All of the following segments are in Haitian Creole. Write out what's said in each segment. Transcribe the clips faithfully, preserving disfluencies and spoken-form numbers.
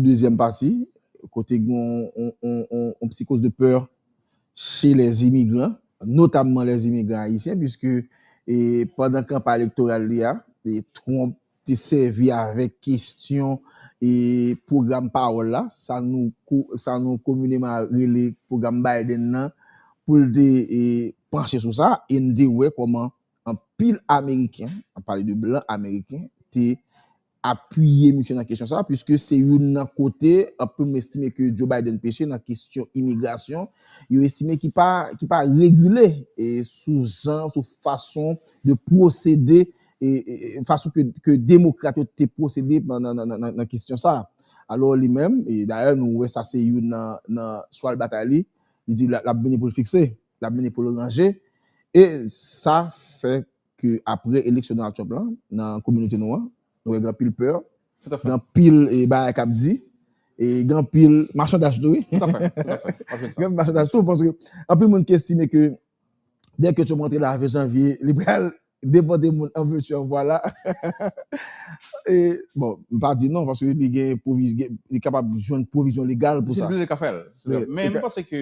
dezyèm pati, kote gen yon, yon, yon, yon, yon psikoz de pè chez les immigrants, notamman les immigrants haïtiens, puisque e, pandan kanpay elektoral li a, e, Trump te sèvi avèk kesyon e pwogram pawòl la, sa nou, sa nou komineman rele pwogram Biden nan, pou l te e, panche sou sa, e n te wè kòman anpil Ameriken, ap pale de blan Ameriken, te apiye misye nan kesyon sa, puiske se youn nan kote anpil moun estime ke Joe Biden peche nan kesyon imigrasyon, yo estime ki pa, ki pa regile e sou jan, sou fason de pwosede, e, e, e fason ke, ke demokrat yo te pwosede nan, nan, nan, nan, nan kesyon sa. Alò li menm, e dayè nou wè sa se youn nan, nan chwal batay li, li di l ap vini pou l fikse, l ap vini pou l ranje, e sa fè ke apre eleksyon Donald Trump lan, nan kominote nou an, nou wè gen anpil pè, gen anpil e, bagay k ap di, e gen anpil machandaj tou, wi. Gen anpil machandaj tou, paske anpil moun ki estime ke dèke Trump rantre la ven janvye, li pral depòte moun an virtual, vwala. E, bon, m pa di non, paske li gen, li kapab jwenn pwovizyon legal pou sa. Men m panse ke...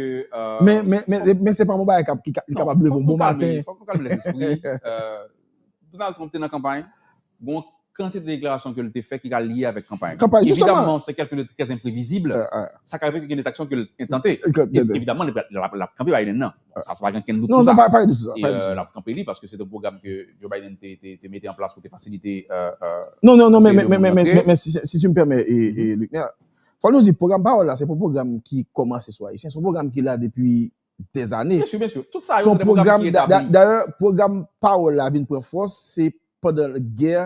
Men, men, men, men se pa yon bagay ki, ki, ki kapab leve yon bon maten. Fòk nou kalme lèzespri. Donald Trump te nan kanpay, gon kantite deklarasyon ke l te fè ki ka lye avèk kanpay. Kanpay, jisteman. Evidemment, c'est quelqu'un de très imprévisible. Sa ka rive ke gen de aksyon ke l tante. Evidemment, l ap kanpe Biden nan. Sa, sa pa gen kenn dout sou sa. Non, non, pa, pa gen dout sou sa. E l ap kanpe li paske se te pwogram ke Joe Biden te, te, te mete an plas pou te fasilite... Non, non, non, men, men, men, si, si tu me permets, e, e, Luckner, fò nou di pwogram pawòl la, se pa yon pwogram ki kòmanse sou Ayisyen, se yon pwogram ki la depi dèzane. Byen si, byen si. Tout sa yo, se de pwogram ki etabli. Dayè, pwogram pawòl la vin pran fòs, se pandan gè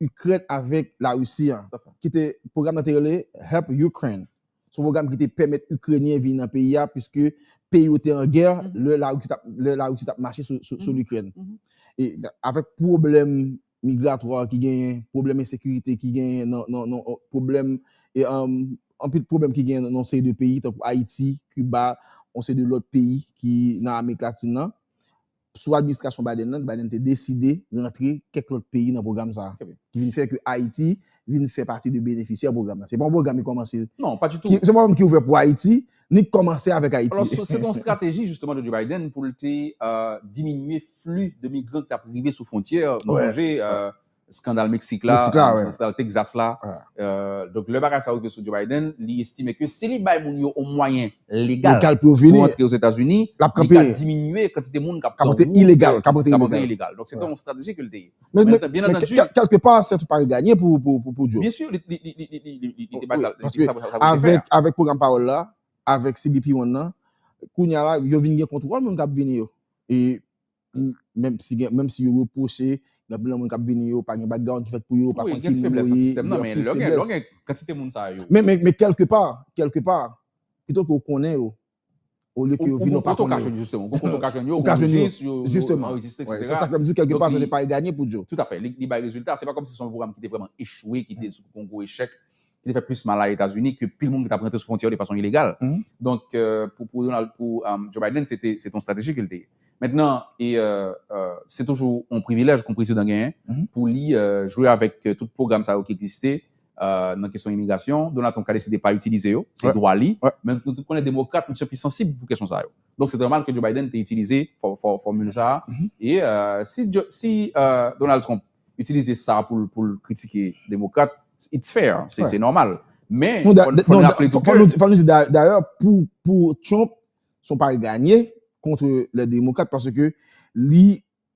Ikrèn avèk Larisi an, ki te, pwogram nan te rele Help Ukraine. Se yon pwogram ki te pèmèt Ikrenyen vin nan peyi a, piske peyi yo te an gè lè Larisi t ap, lè Larisi t ap mache sou, sou, sou Likrèn. E avèk pwoblèm migratwa ki genyen, pwoblèm ensekirite ki genyen nan, nan, nan, pwoblèm, e, anpil pwoblèm ki genyen nan yon seri de peyi, tankou Ayiti, Kiba, yon seri de lòt peyi ki nan Amerik Latin nan, sou administrasyon Biden nan, Biden te deside rantre kèk lòt peyi nan pwogram sa a, ki vin fè ke Ayiti vin fè pati de benefisyè pwogram nan. Se pa yon pwogram ki kòmanse... Non, pa ditou. Se pa yon pwogram ki ouvè pou Ayiti, ni ki kòmanse avèk Ayiti. Alò, se, se yon estrateji, jisteman, de Joe Biden pou l te, euh, diminye fli de migran ki t ap rive sou fwontyè. Nou sonje, euh, eskandal Meksik la, eskandal Texas la. Euh, donk, lè bagay sa rive sou Joe Biden, li estime ke si li bay moun yo yon mwayen legal pou yo vini, pou rantre Ozetazini, li ka diminye kantite moun k ap pran wout, k ap rantre ilegal. Donk, se te yon estrateji ke l te ye. Men, men, men kèlkepa, se yon pari ganye pou, pou, pou, pou Joe. Byen si, li, li te bay sa, li te bay sa, sa pou l te fè. Avèk, avèk pwogram pawòl la, avèk C B P One nan, kounye a la, yo vin gen kontwòl moun k ap vini yo. E menm si gen, menm si yo repwoche, gen anpil nan moun k ap vini yo, pa gen background ki fèt pou yo, pa konn ki moun yo ye, gen anpil feblès. Men lè w gen, lè w gen kantite moun sa yo. Men, men, men kèlkepa, kèlkepa, pito ke w konnen yo, olye ke yo vin, ou pa konnen yo. Ou ka jwenn yo, ou ka jwenn yo, ou ka jwenn yo, yo anrejistre, etsetera. Se sa k fè m di w, kèlkepa, se te pari ganye pou Joe. Tout à fait, li, li bay rezilta. Se pa kòmsi se yon pwogram ki te vrèman echwe, ki te yon gwo echèk, ki te fè plis mal a Etazini ke pil moun ki t ap rantre sou fwontyè yo de fason ilegal. Donk, euh, pou, pou Donald, pou, euh, Joe Biden, se te, se te yon estrateji ke l te ye. Mentnan, e, euh, euh, se toujou yon privilèj ke yon prezidan genyen pou li, euh, jwe avèk, euh, tout pwogram sa yo ki egziste, euh, nan kesyon imigrasyon. Donald Trump ka deside pa itilize yo, se dwa li. Men nou tout konnen demokrat, misye pi sansib pou kesyon sa yo. Donk, se te nòmal ke Joe Biden te itilize fò-, fò-, fòmil sa a. E, euh, si Joe, si, euh, Donald Trump itilize sa pou l, pou l kritike demokrat, it's fair, se, se nòmal. Men, fò, fò nou raple tou ke... Fò nou di, dayè, pou, pou Trump, se yon pari ganye kont lè demokrat, paske li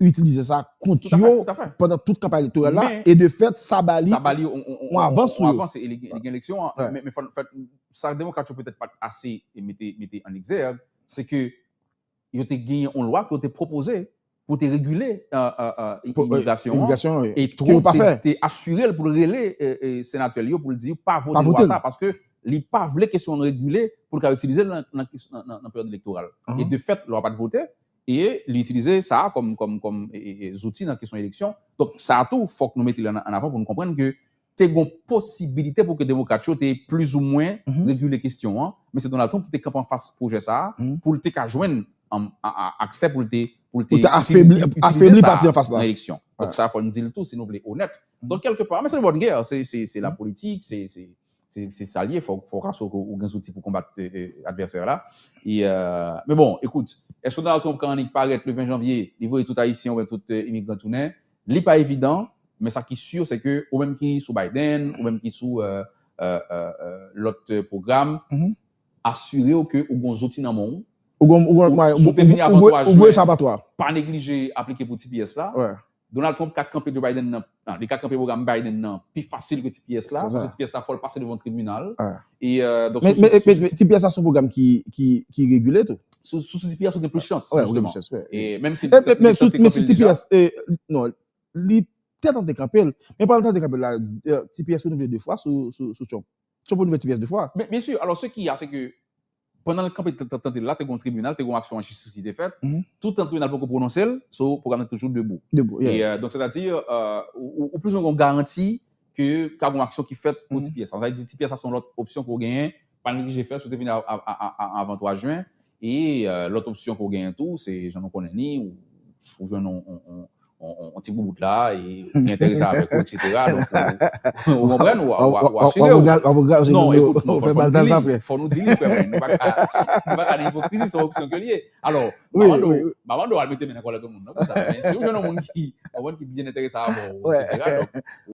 itilize sa kont yo pandan tout kanpay elektoral la, e de fèt, sa ba li yon avans sou yo. Yon avans, e li gen, li gen eleksyon an. Men, men fò, fò, sa demokrat yo petèt pa t ase mete, mete an egzèg, se ke yo te genyen yon lwa ke yo te pwopoze pou te regile, euh, euh, euh, imigrasyon an, e Trump te, te asire l pou l rele, euh, euh, senatè l yo pou l di pa vote lwa sa, paske li pa vle kesyon an regile pou l ka itilize l nan, nan, nan, nan, nan peryòd elektoral. E de fèt, lwa pa t vote, e li itilize sa kòm, kòm, kòm, e, e, e, zouti nan kesyon eleksyon. Donk, sa tou, fòk nou mete l an, an avan pou nou konprann ke te gon posibilite pou ke demokrat yo te plizoumwen regile kesyon an, men se Donald Trump ki te kanpe anfas pwojè sa a pou l te ka jwenn, um, a, a, aksè pou l te, pou l te itilize sa nan eleksyon. Donk, sa fò n di l tou, si nou vle onèt. Donk, kèlkepa, men se yon bòn gè, se, se, se lapolitik, se, se, se se sa l ye, fò fò w asire ke w gen zouti pou konbat eh, eh, advèsè a la. E, euh, men bon, ekout, èske Donald Trump ka annik parèt le ven janvye, li voye tout Ayisyen oubyen tout eh, imigran tounen? Li pa evidan, men sa ki si, se ke ou menm ki sou Biden, ou menm ki sou euh, euh, euh, euh, lòt eh, pwogram, Mhm. asire w ke ou gen zouti nan men w. Ou gon ou gon Ou- mwayen- si w te fini ou- avan ou- twa ou voye jen, sa pa twa. Pa neglije aplike pou T P S la. Ouais. Donald Trump ka kanpe Joe Biden nan, ah, li ka kanpe pwogram Biden nan pi fasil ke T P S la. C'est ça. Paske T P S la fò l pase devan tribinal. Ah. E euh, donk Men sou- men sou- men- men T P S la se yon pwogram ki ki ki regile tou. sou sou T P S ou gen plis chans. Ouais, ou gen Jisteman. plis chans, ouais. E menm si E, men- men sou men sou T P S, eh, non, li te tante kanpe l. Men pandan l tante kanpe l la, eh, T P S renouvle de fwa sou sou sou Trump. Trump renouvle T P S de fwa. Men byen si, alò se ki a se ke pandan l kanpe t- t- tante l la, te gen yon tribinal, te gen yon aksyon an jistis ki te fèt. Mhm. Toutan tribinal poko pwononse l, so pwogram nan toujou debou. Debou. Yeah. E euh, donk sètadi euh, ou ou- ou plis ou gen yon garanti ke ka gen yon aksyon ki fèt pou Mhm. T P S. Sa vle di T P S la se yon lòt opsyon ke w genyen, pa neglije fè, si w te vini a- a- a- a- avan twa jen. E euh, lòt opsyon ke w genyen tou, se jan nou konnen li, ou ou jwenn yon- yon- yon- yon- yon ti boubout la, e li enterese avèk ou, et cetera. Donk, ou- ou konprann, ou a- ou a- ou a asire w. Non, ekout, non, fò fò nou di li, fò nou di li, frè mwen. Nou pa ka, nou pa ka nan ipokrizi, se yon opsyon ke l ye. Alò, Oui, Mamando, oui, oui. Mamando al mete men nan kòlèt yon moun, non, pou sa. Men si w jwenn yon moun ki, yon moun ki byen enterese avè w, Ouais. et cetera, donk,